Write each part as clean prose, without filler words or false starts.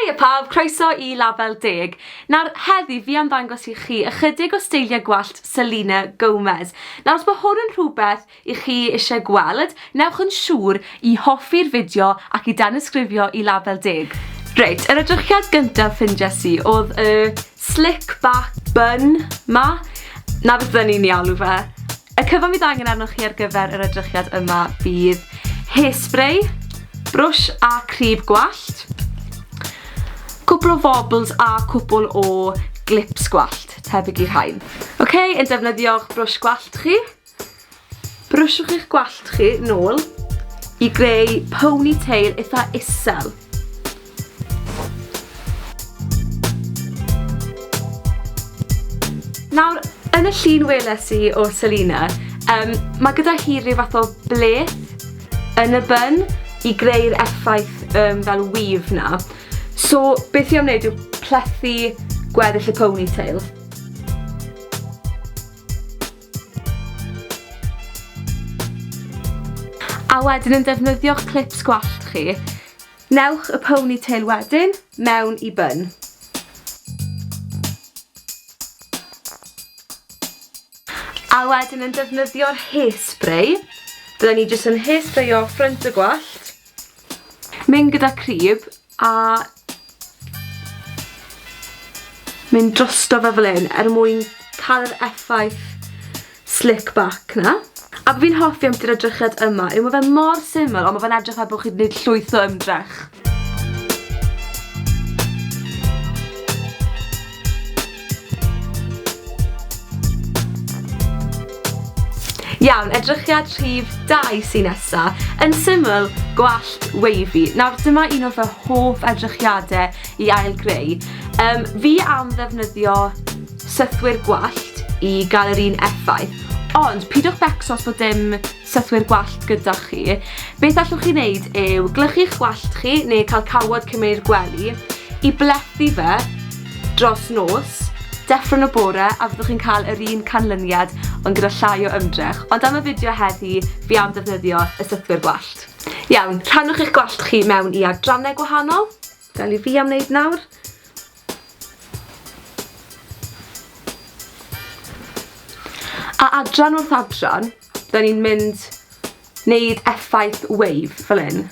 Haia pawb, croeso i Label Deg. Nawr, heddi fi am ddangos i chi ychydig o steiliau gwallt Selena Gomez. Nawr, os mae hwn yn rhywbeth i chi eisiau gweld, newch yn siŵr i hoffi'r fideo ac i danysgrifio i Label Deg. Reit, yr edrychiad gyntaf ffindies i oedd y slick back bun 'ma. 'Na beth fydden i'n ei alw fe. Y cyfan fydd angen arnoch chi ar gyfer yr edrychiad yma fydd hairspray, brwsh a crib gwallt, cwpl o fobls a cwpl o glips gwallt, tebyg i'r rhain. Ok, yn defnyddio'ch brwsh gwallt chi, brwsiwch eich gwallt chi nôl i greu ponytail eitha isel. Nawr, yn y llun weles i o Selena, um, mae gyda hi rhyw fath o bleth yn y bun i greu'r effaith um, fel weave na. So, beth i am wneud yw plethu gweddill y ponytail. A wedyn yn defnyddio'ch clips gwallt chi, Newch y ponytail wedyn mewn i bun. A wedyn yn defnyddio'r hairspray, bydden ni jyst yn hairsprayo ffrynt y gwallt, mynd gyda crib a mynd drosto fe fel hyn er mwyn cael yr effaith slick back 'na. A be fi'n hoffi ambiti'r edrychiad yma yw ma' fe mor syml ond ma' fe'n edrych fel bo' chi 'di neud llwyth o ymdrech. Iawn, edrychiad rhif 2 sy nesa. Yn syml, gwallt wavy. Nawr, dyma un o fy hoff edrychiade i ail-greu. Um, fi am ddefnyddio sythwyr gwallt i gael yr un effaith. Ond pidwch becso os bod dim sythwyr gwallt gyda chi. Beth allwch chi wneud yw glychu'ch gwallt chi neu cael cawod cyn mynd i'r gwely i blethu fe dros nos, deffro yn y bore a fyddwch chi'n cael yr un canlyniad ond gyda llai o ymdrech. Ond am y fideo heddi, fi am ddefnyddio y sythwyr gwallt. Iawn, rhannwch eich gwallt chi mewn i adrannau gwahanol, fel i fi am wneud nawr. A adran wrth adran, da ni'n mynd wneud effaith wave fel hyn.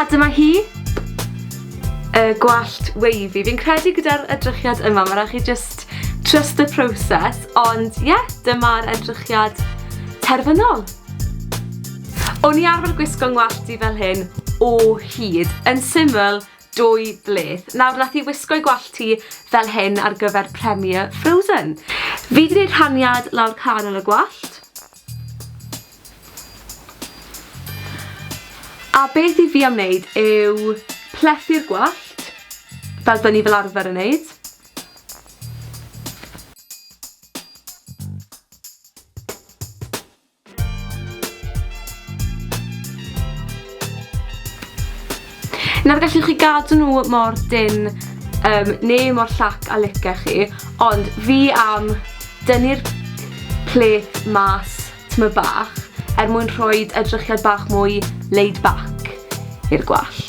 A dyma hi, y gwallt wavy. Fi'n credu gyda'r edrychiad yma, mae rhaid chi just trust the process, ond ie, yeah, dyma'r edrychiad terfynol. O'n i arfer gwisgo ngwallt i fel hyn o hyd. Yn syml, dwy bleth. Nawr, nath hi wisgo'i gwallt hi fel hyn ar gyfer premiere Frozen. Fi 'di neud rhaniad lawr canol y gwallt. A beth i fi am wneud yw plethu'r gwallt, fel dyn ni fel arfer yn neud. Nawr gallwch chi gadw nhw mor dynn um, neu mor llac a licech chi, ond fi am dynnu'r pleth mas tyma bach er mwyn rhoi edrychiad bach mwy laid back i'r gwallt.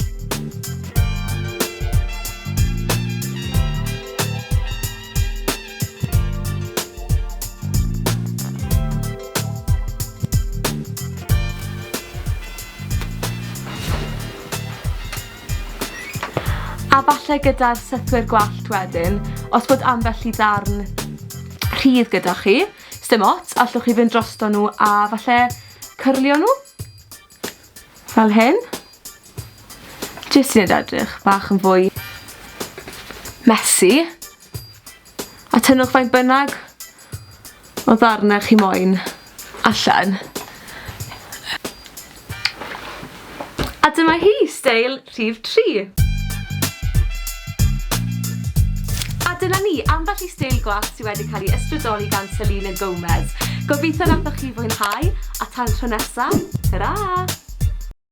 A falle gyda'r sythwyr gwallt wedyn, os bod ambell i ddarn rhydd gyda chi, sdim ots, allwch chi fynd drosto nhw a falle cyrlio nhw. Fel hyn. Jyst i wneud edrych bach yn fwy messy. A tynnwch faint bynnag. o ddarnau chi moyn allan. A dyma hi, steil rhif 3. A dyna ni, ambell i steil gwallt sydd wedi cael ei ysbrydoli gan Selena Gomez. Gobeithio nathoch chi fwynhau, a tan tro nesa, tara!